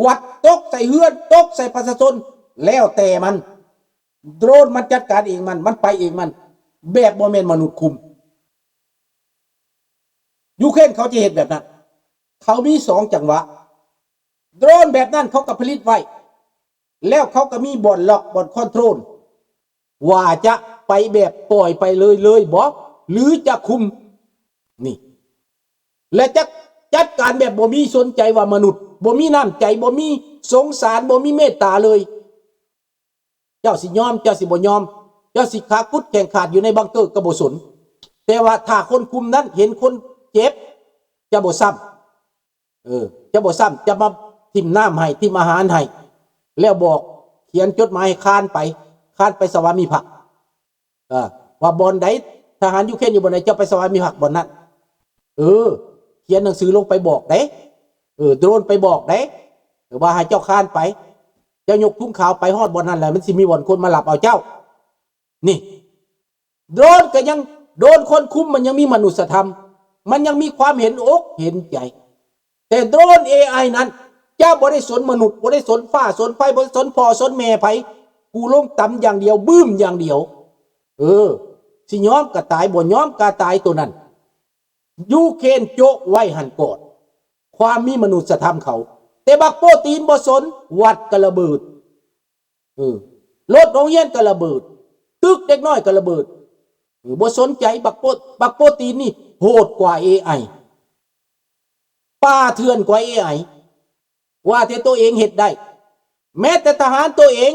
ວັດ ຕົກໃສ່ເຮືອນ ຕົກໃສ່ປະຊາຊົນ ແລ້ວແຕ່ມັນ. ໂດຣນມັນຈັດການເອງມັນ ມັນໄປເອງມັນ ແບບບໍ່ແມ່ນມະນຸດຄຸມ. ຢູເຄຣນເຂົາຈະເຮັດແບບນັ້ນ. ເຂົາມີສອງຈັງຫວະ. ໂດຣນແບບນັ້ນເຂົາກໍຜະລິດໄວ້ ແລ້ວເຂົາກໍມີບ່ອນລັອກ ບ່ອນຄອນໂທຣນ ວ່າຈະໄປແບບປ່ອຍໄປເລີຍໆບໍ ຫຼືຈະຄຸມ ນີ້ ແລະ ຈະຈັດການແບບບໍ່ມີສົນໃຈວ່າມະນຸດ ບໍ່ມີນ້ຳໃຈ ບໍ່ມີສົງສານ ບໍ່ມີເມດຕາເລີຍ. ເຈົ້າຊິຍອມ ເຈົ້າຊິບໍ່ຍອມ ເຈົ້າຊິຂາກຸດແຂງຂາດຢູ່ໃນບັງເກີກໍບໍ່ສົນ. ແຕ່ວ່າຖ້າຄົນຄຸມນັ້ນເຫັນຄົນເຈັບ ຈະບໍ່ຊ້ຳ ເອີ ຈະບໍ່ຊ້ຳ ຈະມາຖິ້ມນ້ຳໃຫ້ ຖິ້ມອາຫານໃຫ້ ແລ້ວບອກ ຂຽນຈົດໝາຍໃຫ້ຄານໄປ ຄານໄປສະຫວາມິພັກ ເອີ ວ່າບ່ອນໃດ ທະຫານຢູເຄຣນຢູ່ບ່ອນໃດ ເຈົ້າໄປສະຫວາມິພັກບ່ອນນັ້ນ. ເອີ ຂຽນໜັງສືລົງໄປບອກເດ້ ເອີ ໂດຣນໄປບອກເດ້ ເອີ ວ່າໃຫ້ເຈົ້າຄານໄປ ເຈົ້າຍົກທຸງຂາວໄປຮອດບ່ອນນັ້ນແລ້ວ ມັນຊິມີບ່ອນຄົນມາຮັບເອົາເຈົ້າ. ນີ້ ໂດຣນກໍຍັງ ໂດຣນຄົນຄຸມມັນຍັງມີມະນຸດສະທຳ ມັນຍັງມີຄວາມເຫັນອົກເຫັນໃຈ. ແຕ່ໂດຣນເອໄອນັ້ນ ຈະບໍ່ໄດ້ສົນມະນຸດ ບໍ່ໄດ້ສົນຟ້າສົນໄຟ ບໍ່ໄດ້ສົນພໍ່ສົນແມ່ໃຜ ກູລົງຕຳຢ່າງດຽວ ບຶ້ມຢ່າງດຽວ. ເອີ ຊິຍອມກໍຕາຍ ບໍ່ຍອມກໍຕາຍໂຕນັ້ນ. ຢູເຄຣນໂຈະໄວ້ຫັ້ນກ່ອນ ຄວາມມີມະນຸດສະທຳເຂົາ. ແຕ່ບັກໂປຕີນບໍ່ສົນ ວັດກໍລະເບີດ ເອີ ລົດໂຮງຮຽນກໍລະເບີດ ຕຶກເດັກນ້ອຍກໍລະເບີດ ເອີ ບໍ່ສົນໃຈ. ບັກໂປ ບັກໂປຕີນນີ້ໂຫດກວ່າເອໄອ ປ່າເຖື່ອນກວ່າເອໄອ ວ່າແຕ່ໂຕເອງເຮັດໄດ້ ແມ້ແຕ່ທະຫານໂຕເອງ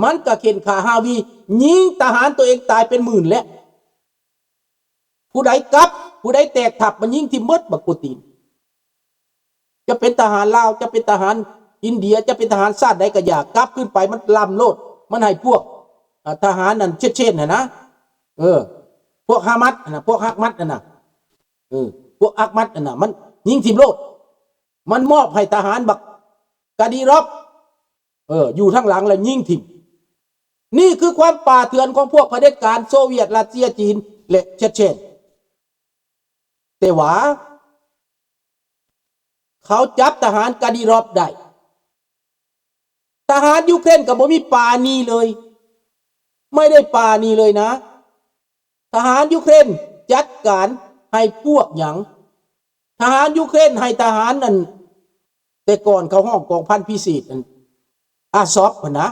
ມັນກໍເຂັ່ນຂ້າຮາວີ ຍິງທະຫານໂຕເອງຕາຍເປັນໝື່ນແລ້ວ. ຜູ້ໃດກັບ ຜູ້ໃດແຕກທັບ ມັນຍິງຖິ້ມເບິດ ບັກໂປຕີນ. ຈະເປັນທະຫານລາວ ຈະເປັນທະຫານອິນເດຍ ຈະເປັນທະຫານຊາດໃດກໍຢ່າ ກັບຄືນໄປ ມັນລຳໂລດ ມັນໃຫ້ພວກ ອາ ທະຫານນັ້ນເຊັດເຊນຫັ້ນນະ ເອີ ພວກຮາມັດຫັ້ນນະ ພວກຮາກມັດຫັ້ນນະ ເອີ ພວກອາກມັດຫັ້ນນະ ມັນຍິງຖິ້ມໂລດ. ມັນມອບໃຫ້ທະຫານບັກກາດີຣອບ ເອີ ຢູ່ທາງຫຼັງແລ້ວຍິງຖິ້ມ. ນີ້ຄືຄວາມປ່າເຖື່ອນຂອງພວກຜະເດັດການໂຊວຽດ, ຣັດເຊຍ, ຈີນ ແລະ ເຊັດເຊນ. ແຕ່ວ່າເຂົາຈັບທະຫານກາດີຣອບໄດ້. ທະຫານຢູເຄຣນກໍບໍ່ມີປານີເລີຍ, ໄມ່ໄດ້ປານີເລີຍນະ. ທະຫານຢູເຄຣນຈັດການໃຫ້ພວກຫຍັງ? ທະຫານຢູເຄຣນໃຫ້ທະຫານອັນ ແຕ່ກ່ອນເຂົາຮ້ອງກອງພັນພິເສດອັນ ອາຊອບຫັ້ນນະ,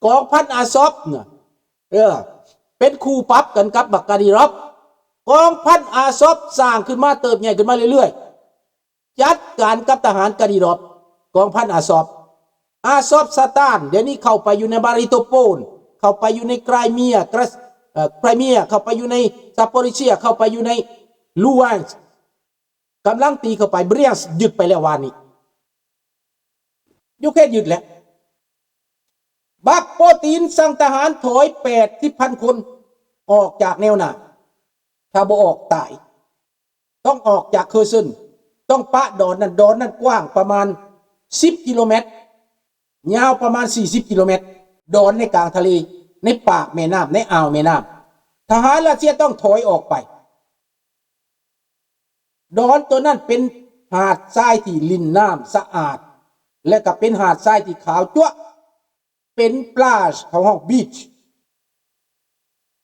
ກອງພັນອາຊອບນະ ເອີ ເປັນຄູ່ປັບກັນກັບບັກກາດີຣອບ. ກອງພັນອາຊອບສ້າງຂຶ້ນມາ ເຕີບໃຫຍ່ຂຶ້ນມາເລື້ອຍໆ. ຈັດການກັບທະຫານກາດີຣອບ ກອງພັນອາຊອບ ອາຊອບສະຕານ ດຽວນີ້ເຂົ້າໄປຢູ່ໃນມາຣິໂຕໂປນ ເຂົ້າໄປຢູ່ໃນໄຄຣເມຍ ເອີ ໄຄຣເມຍ ເຂົ້າໄປຢູ່ໃນຊາໂປຣິເຊຍ ເຂົ້າໄປຢູ່ໃນລູຮານ ກຳລັງຕີເຂົ້າໄປ ບຣຽນສ ຍຶດໄປແລ້ວວານນີ້ ຢູເຄຣນຍຶດແລ້ວ. ບັກໂປຕີນສັ່ງທະຫານຖອຍແປດສິບພັນຄົນອອກຈາກແນວໜ້າ ຖ້າບໍ່ອອກຕາຍ. ຕ້ອງອອກຈາກເຄີເຊິນ ຕ້ອງປະດອນນັ້ນ. ດອນນັ້ນກວ້າງປະມານສິບກິໂລແມັດ ຍາວປະມານສີ່ສິບກິໂລແມັດ. ດອນໃນກາງທະເລ ໃນປາກແມ່ນ້ຳ ໃນອ່າວແມ່ນ້ຳ. ທະຫານຣັດເຊຍຕ້ອງຖອຍອອກໄປ. ດອນໂຕນັ້ນເປັນຫາດຊາຍທີ່ຫຼິ້ນນ້ຳສະອາດ ແລະ ກໍເປັນຫາດຊາຍທີ່ຂາວຈັ້ວ. ເປັນ plage ເຂົາຮ້ອງ beach.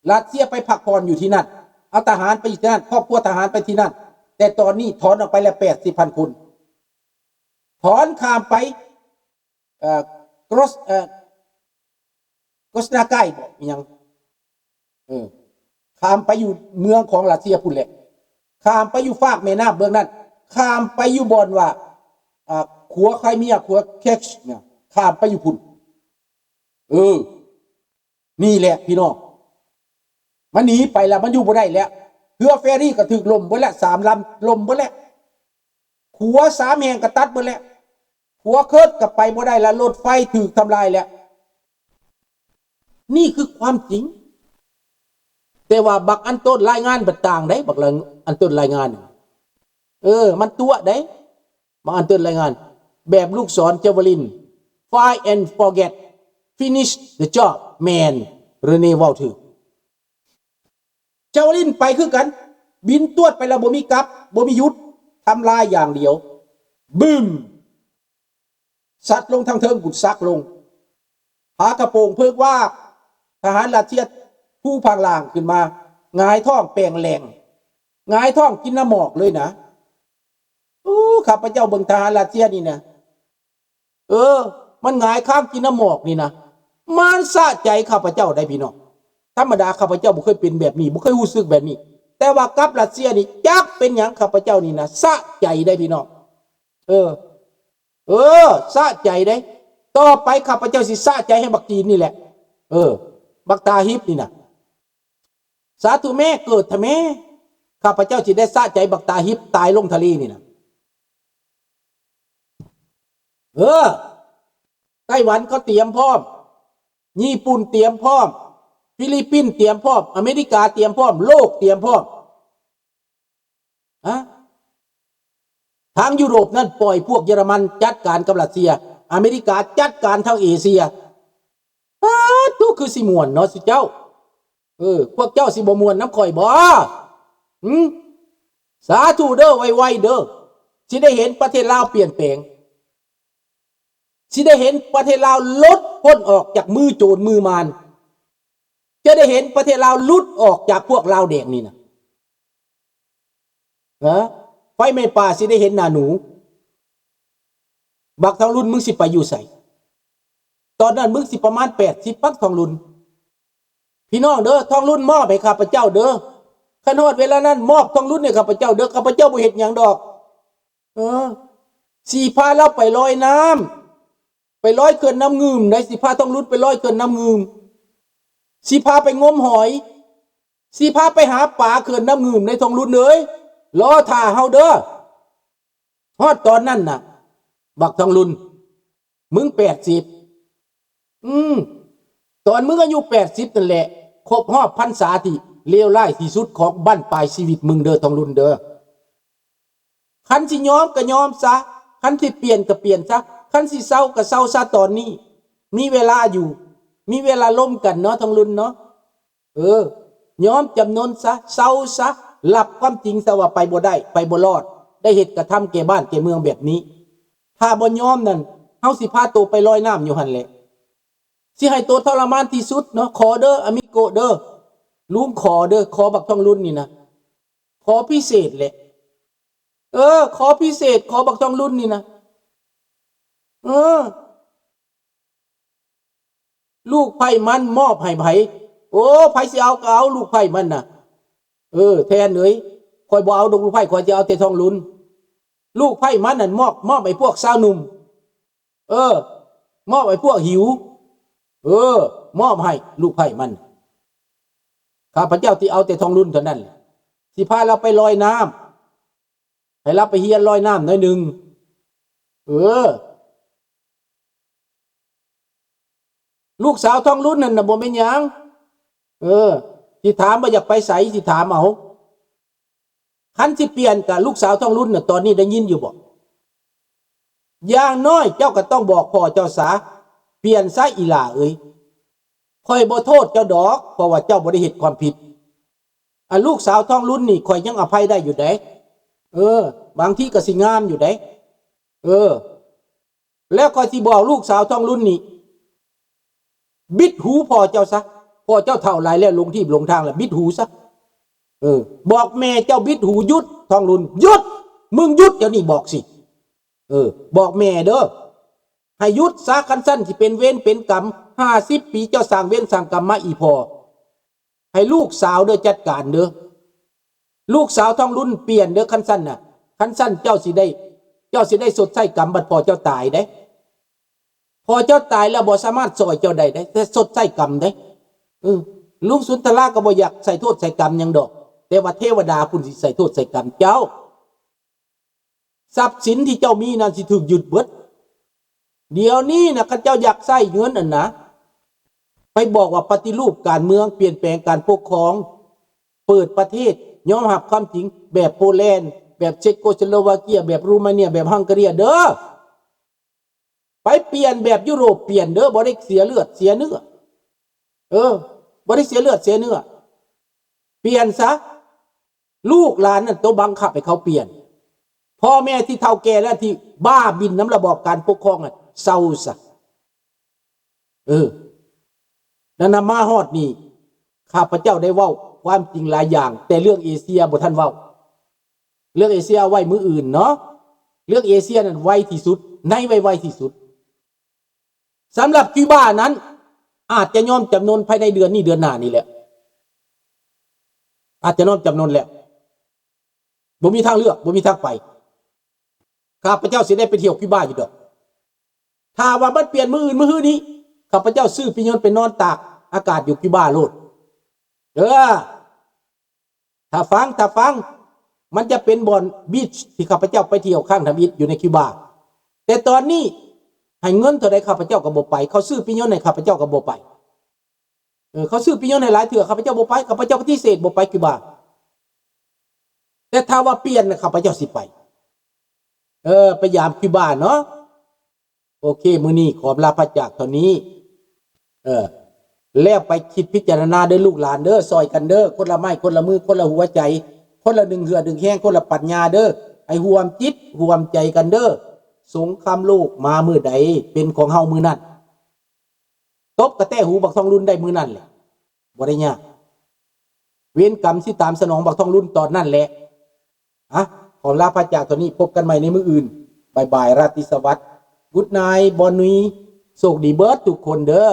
ຣັດເຊຍໄປພັກຜ່ອນຢູ່ທີ່ນັ້ນ ເອົາທະຫານໄປຢູ່ທີ່ນັ້ນ ຄອບຄົວທະຫານໄປທີ່ນັ້ນ. ແຕ່ຕອນນີ້ຖອນອອກໄປແລ້ວແປດສິບພັນຄົນ ຖອນຂ້າມໄປ ເອີ Gros ເອີ Krasnaya ບໍ ອີຫຍັງ ເອີ ຂ້າມໄປຢູ່ເມືອງຂອງຣັດເຊຍພຸ້ນແຫຼະ ຂ້າມໄປຢູ່ຟາກແມ່ນ້ຳເບື້ອງນັ້ນ ຂ້າມໄປຢູ່ບ່ອນວ່າ ອາ ຂົວໄຄຣເມຍ ຂົວ Kerch ນະ ຂ້າມໄປຢູ່ພຸ້ນ. ເອີ ນີ້ແຫຼະພີ່ນ້ອງ ມັນໜີໄປແລ້ວ ມັນຢູ່ບໍ່ໄດ້ແລ້ວ. ເຮືອເຟຣີກໍຖືກຫຼົ່ມເບິດແລ້ວ ສາມລຳ ຫຼົ່ມເບິດແລ້ວ. ຂົວສາມແຫ່ງກໍຕັດເບິດແລ້ວ. ຂົວ Kerch ກໍໄປບໍ່ໄດ້ແລ້ວ ລົດໄຟຖືກທຳລາຍແລ້ວ. ນີ້ຄືຄວາມຈິງ. ແຕ່ວ່າບັກອັນໂຕນລາຍງານບັດຕ່າງໃດ໋ ບັກອັນໂຕນລາຍງານ ເອີ ມັນຕົວະໃດ໋ ບັກອັນໂຕນລາຍງານ ແບບລູກສອນ Javelin fire and forget finish the job man ເຣເນເວົ້າຖືກ. Javelin ໄປຄືກັນ ບິນຕວດໄປແລ້ວບໍ່ມີກັບ ບໍ່ມີຢຸດ ທຳລາຍຢ່າງດຽວ ບຶ້ມ. ສັດລົງທາງເທິງພຸ້ນ ສັກລົງ ຝາກະໂປງເພິກວາບ ທະຫານຣັດເຊຍພູພັງລ່າງຂຶ້ນມາ ຫງາຍທ້ອງແປງແຫຼງ ຫງາຍທ້ອງກິນນ້ຳໝອກເລີຍນະ. ໂອ້ ຂ້າພະເຈົ້າເບິ່ງທະຫານຣັດເຊຍນີ້ນະ ເອີ ມັນຫງາຍຄາງກິນນ້ຳໝອກນີ້ນະ ມັນສະໃຈຂ້າພະເຈົ້າໄດ໋ພີ່ນ້ອງ. ທຳມະດາຂ້າພະເຈົ້າບໍ່ເຄີຍເປັນແບບນີ້ ບໍ່ເຄີຍຮູ້ສຶກແບບນີ້ ແຕ່ວ່າກັບຣັດເຊຍນີ້ ຈັກເປັນຫຍັງ ຂ້າພະເຈົ້ານີ້ນະ ສະໃຈໄດ໋ພີ່ນ້ອງ. ເອີ ເອີ ສະໃຈເດ້. ຕໍ່ໄປຂ້າພະເຈົ້າຊິສະໃຈໃຫ້ບັກຈີນນີ້ແຫຼະ ເອີ ບັກຕາຮິບນີ້ນະ. ສາທຸແມ້ ເກີດທະແມ້ ຂ້າພະເຈົ້າຊິໄດ້ສະໃຈບັກຕາຮິບຕາຍລົງທະເລນີ້ນະ. ເອີ ໄຕ້ຫວັນເຂົາຕຽມພ້ອມ ຍີ່ປຸ່ນຕຽມພ້ອມ ຟີລິບປິນຕຽມພ້ອມ ອາເມລິກາຕຽມພ້ອມ ໂລກຕຽມພ້ອມ. ຮະ ທາງຢູໂຣບນັ້ນປ່ອຍພວກເຢຍລະມັນຈັດການກັບຣັດເຊຍ ອາເມລິກາຈັດການທາງເອເຊຍ. ປາດໂທ້ ຄືຊິມ່ວນເນາະຊຸເຈົ້າ. ເອີ ພວກເຈົ້າຊິບໍ່ມ່ວນນຳຂ້ອຍບໍ່? ຫື ສາທຸເດີ ໄວໆເດີ ຊິໄດ້ເຫັນປະເທດລາວປ່ຽນແປງ ຊິໄດ້ເຫັນປະເທດລາວຫຼຸດພົ້ນອອກຈາກມືໂຈນມືມານ ຈະໄດ້ເຫັນປະເທດລາວຫຼຸດອອກຈາກພວກລາວແດງນີ້ນະ. ຮະ ໄຟໄໝ້ປ່າຊິໄດ້ເຫັນໜ້າໜູ. ບັກທອງລຸນ ມຶງຊິໄປຢູ່ໃສ? ຕອນນັ້ນມຶງຊິປະມານແປດສິບ ປັກທອງລຸນ. ພີ່ນ້ອງເດີ ທອງລຸນມອບໃຫ້ຂ້າພະເຈົ້າເດີ. ຄັນຮອດເວລານັ້ນ ມອບທອງລຸນໃຫ້ຂ້າພະເຈົ້າເດີ. ຂ້າພະເຈົ້າບໍ່ເຮັດຫຍັງດອກ. ເອີ ຊິພາລາວໄປລອຍນ້ຳ ໄປລອຍເຂື່ອນນ້ຳງື່ມໄດ໋. ຊິພາທອງລຸນໄປລອຍເຂື່ອນນ້ຳງື່ມ ຊິພາໄປງົມຫອຍ ຊິພາໄປຫາປາເຂື່ອນນ້ຳງື່ມໃດ໋ ທອງລຸນເອີຍ. ລໍຖ້າເຮົາເດີ. ຮອດຕອນນັ້ນນະ ບັກທອງລຸນ ມຶງແປດສິບ. ອືມ ຕອນມຶງອາຍຸແປດສິບນັ້ນແຫຼະ ຄົບຮອບພັນສາທີ່ເລວຮ້າຍທີ່ສຸດຂອງບັ້ນປາຍຊີວິດມຶງເດີ ທອງລຸນເດີ. ຄັນຊິຍອມກໍຍອມຊະ ຄັນຊິປ່ຽນກໍປ່ຽນຊະ ຄັນຊິເຊົາກໍເຊົາຊະ. ຕອນນີ້ມີເວລາຢູ່ ມີເວລາລົມກັນເນາະ ທອງລຸນເນາະ. ເອີ ຍອມຈຳນົນຊະ ເຊົາຊະ ຮັບຄວາມຈິງຊະວ່າໄປບໍ່ໄດ້ ໄປບໍ່ລອດ ໄດ້ເຮັດກະທຳແກ່ບ້ານແກ່ເມືອງແບບນີ້. ຖ້າບໍ່ຍອມນັ້ນ ເຮົາຊິພາໂຕໄປລອຍນ້ຳຢູ່ຫັ້ນແຫຼະ ຊິໃຫ້ໂຕທໍລະມານທີ່ສຸດເນາະ. ຂໍເດີ ອາມິໂກເດີ ລຸງຂໍເດີ ຂໍບັກທອງລຸນນີ້ນະ ຂໍພິເສດແຫຼະ. ເອີ ຂໍພິເສດ ຂໍບັກທອງລຸນນີ້ນະ. ເອີ ລູກໃພ້ມັນມອບໃຫ້ໃຜ? ໂອ້ ໃຜຊິເອົາກໍເອົາ ລູກໃພ້ມັນນະ. ເອີ ແທນເອີຍ ຂ້ອຍບໍ່ເອົາດອກລູກໃພ້ ຂ້ອຍຊິເອົາແຕ່ທອງລຸນ. ລູກໃພ້ມັນນັ້ນມອບ ມອບໃຫ້ພວກຊາວໜຸ່ມ. ເອີ ມອບໃຫ້ພວກຫິວ. ເອີ ມອບໃຫ້ລູກໃພ້ມັນ. ຂ້າພະເຈົ້າຊິເອົາແຕ່ທອງລຸນເທົ່ານັ້ນ ຊິພາລາວໄປລອຍນ້ຳ ໃຫ້ລາວໄປຮຽນລອຍນ້ຳໜ້ອຍໜຶ່ງ. ເອີ ລູກສາວທອງລຸນນັ້ນນະ ບໍ່ແມ່ນຫຍັງ. ເອີ ຊິຖາມວ່າຢາກໄປໃສ ຊິຖາມເອົາ. ຄັນຊິປ່ຽນກະລູກສາວທອງລຸນນະ ຕອນນີ້ໄດ້ຍິນຢູ່ບໍ່? ຢ່າງໜ້ອຍເຈົ້າກໍຕ້ອງບອກພໍ່ເຈົ້າຊະ ປ່ຽນຊະອີ່ຫຼ້າເອີຍ. ຂ້ອຍບໍ່ໂທດເຈົ້າດອກ ເພາະວ່າເຈົ້າບໍ່ໄດ້ເຮັດຄວາມຜິດ. ອັນລູກສາວທອງລຸນນີ້ ຂ້ອຍຍັງອະໄພໄດ້ຢູ່ເດ້. ເອີ ບາງທີກໍຊິງາມຢູ່ເດ້. ເອີ ແລ້ວຂ້ອຍຊິບອກລູກສາວທອງລຸນນີ້ ບິດຫູພໍ່ເຈົ້າຊະ. ພໍ່ເຈົ້າເຖົ້າຫຼາຍແລ້ວ ຫຼົງທີ່ຫຼົງທາງແລ້ວ ບິດຫູຊະ. ເອີ ບອກແມ່ເຈົ້າບິດຫູ ຢຸດ ທອງລຸນ ຢຸດ! ມຶງຢຸດດຽວນີ້ ບອກຊິ. ເອີ ບອກແມ່ເດີ ໃຫ້ຢຸດຊະ. ຄັນຊັ້ນຊິເປັນເວນເປັນກຳ. ຫ້າສິບປີເຈົ້າສ້າງເວນສ້າງກຳມາອີ່ພໍ່. ໃຫ້ລູກສາວເດີຈັດການເດີ. ລູກສາວທອງລຸນປ່ຽນເດີ ຄັນຊັ້ນນະ. ຄັນຊັ້ນເຈົ້າຊິໄດ້ ເຈົ້າຊິໄດ້ຊົດໃຊ້ກຳບັດພໍ່ເຈົ້າຕາຍເດ້. ພໍ່ເຈົ້າຕາຍແລ້ວບໍ່ສາມາດຊ່ອຍເຈົ້າໄດ້ເດ້ ແຕ່ຊົດໃຊ້ກຳເດ້. ເອີ ລຸງສຸນທະລາກໍບໍ່ຢາກໃສ່ໂທດໃສ່ກຳຫຍັງດອກ ແຕ່ວ່າເທວະດາພຸ້ນຊິໃສ່ໂທດໃສ່ກຳເຈົ້າ. ຊັບສິນທີ່ເຈົ້າມີນັ້ນຊິຖືກຍຶດເບິດ. ດຽວນີ້ນະ ຄັນເຈົ້າຢາກໃຊ້ເງິນຫັ້ນນະ ໄປບອກວ່າປະຕິຮູບການເມືອງ, ປ່ຽນແປງການປົກຄອງ, ເປີດປະເທດ, ຍອມຮັບຄວາມຈິງແບບໂປແລນ, ແບບເຊໂກສະໂລວາເກຍ, ແບບໂຣມາເນຍ, ແບບຮັງກາເຣຍເດີ. ໄປປ່ຽນແບບຢູໂຣບປ່ຽນເດີ, ບໍ່ໄດ້ເສຍເລືອດເສຍເນື້ອ. ເອີ, ບໍ່ໄດ້ເສຍເລືອດເສຍເນື້ອ. ປ່ຽນຊະ. ລູກຫຼານນັ້ນໂຕບັງຄັບໃຫ້ເຂົາປ່ຽນ. ພໍ່ແມ່ທີ່ເຖົ້າແກ່ແລ້ວທີ່ບ້າບິນນຳລະບອບການປົກຄອງນັ້ນ ເຊົາຊະ. ເອີ ນັ້ນນະ ມາຮອດນີ້ ຂ້າພະເຈົ້າໄດ້ເວົ້າຄວາມຈິງຫຼາຍຢ່າງ, ແຕ່ເລື່ອງເອເຊຍບໍ່ທັນເວົ້າ. ເລື່ອງເອເຊຍເອົາໄວ້ມື້ອື່ນເນາະ. ເລື່ອງເອເຊຍນັ້ນໄວທີ່ສຸດ, ໃນໄວໆທີ່ສຸດ. ສຳລັບຄິວບານັ້ນ ອາດຈະຍອມຈຳນົນພາຍໃນເດືອນນີ້ເດືອນໜ້ານີ້ແຫຼະ, ອາດຈະຍອມຈຳນົນແລ້ວ. ບໍ່ມີທາງເລືອກ, ບໍ່ມີທາງໄປ. ຂ້າພະເຈົ້າຊິໄດ້ໄປທ່ຽວຄິວບາຢູ່ດອກ. ຖ້າວ່າມັນປ່ຽນມື້ອື່ນມື້ຮືນີ້, ຂ້າພະເຈົ້າຊື້ປີ້ຍົນໄປນອນຕາກອາກາດຢູ່ຄິວບາໂລດ. ເອີ ຖ້າຟັງ, ຖ້າຟັງ, ມັນຈະເປັນບ່ອນບີດທີ່ຂ້າພະເຈົ້າໄປທ່ຽວຄັ້ງທຳອິດຢູ່ໃນຄິວບາ. ແຕ່ຕອນນີ້ ໃຫ້ເງິນເທົ່າໃດຂ້າພະເຈົ້າກໍບໍ່ໄປ, ເຂົາຊື້ປີ້ຍົນໃຫ້ຂ້າພະເຈົ້າກໍບໍ່ໄປ. ເອີ ເຂົາຊື້ປີ້ຍົນໃຫ້ຫຼາຍເທື່ອ, ຂ້າພະເຈົ້າບໍ່ໄປ, ຂ້າພະເຈົ້າປະຕິເສດບໍ່ໄປຄິວບາ. ແຕ່ຖ້າວ່າປ່ຽນນະ ຂ້າພະເຈົ້າຊິໄປ. ເອີ ໄປຢາມຄິວບາເນາະ. ໂອເຄ, ມື້ນີ້ຂໍອຳລາພາກຈາກເທົ່ານີ້. ເອີ ແລ້ວໄປຄິດພິຈາລະນາເດີລູກຫຼານເດີ, ຊ່ອຍກັນເດີ, ຄົນລະໄມ້ ຄົນລະມື ຄົນລະຫົວໃຈ, ຄົນລະໜຶ່ງເຫື່ອໜຶ່ງແຮງ, ຄົນລະປັນຍາເດີ, ໃຫ້ຮ່ວມຈິດຮ່ວມໃຈກັນເດີ. ສົງຄາມໂລກມາມື້ໃດ ເປັນຂອງເຮົາມື້ນັ້ນ. ຕົບກະແຕະຫູບັກທອງລຸນໄດ້ມື້ນັ້ນແຫຼະ, ບໍ່ໄດ້ຍາກ. ເວນກຳຊິຕາມສະໜອງບັກທອງລຸນຕອນນັ້ນແຫຼະ. ອະ ຂໍລາພາກຈາກເທົ່ານີ້, ພົບກັນໃໝ່ໃນມື້ອື່ນ. ບາຍບາຍ, ລາຕີສະຫວັດ, ກຸດໄນ, ບອນນຸຍ. ໂຊກດີເບິດທຸກຄົນເດີ.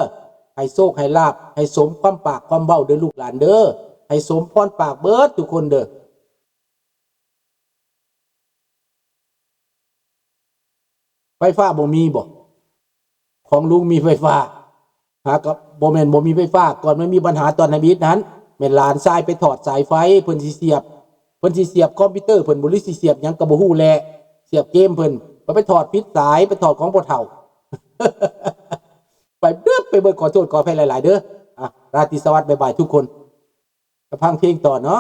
ໃຫ້ໂຊກໃຫ້ລາບ, ໃຫ້ສົມຄວາມປາກຄວາມເວົ້າເດີລູກຫຼານເດີ. ໃຫ້ສົມພອນປາກເບິດທຸກຄົນເດີ. ໄຟຟ້າບໍ່ມີບໍ? ຂອງລຸງມີໄຟຟ້າ. ຫາກໍບໍ່ແມ່ນບໍ່ມີໄຟຟ້າ, ກ່ອນມັນມີບັນຫາຕອນທຳອິດຫັ້ນ ແມ່ນຫຼານຊາຍໄປຖອດສາຍໄຟ, ເພິ່ນຊິສຽບ, ເພິ່ນຊິສຽບຄອມພິວເຕີເພິ່ນບໍ ຫຼືຊິສຽບຫຍັງກໍບໍ່ຮູ້ແຫຼະ, ສຽບເກມເພິ່ນ, ກໍໄປຖອດຜິດສາຍ, ໄປຖອດຂອງພໍ່ເຖົ້າ. ໄປເບິດ, ໄປເບິດ, ຂໍໂທດຂໍອະໄພຫຼາຍໆເດີ. ອາ ລາຕີສະຫວັດ, ບາຍບາຍທຸກຄົນ. ກະຟັງເພງຕໍ່ເນາະ.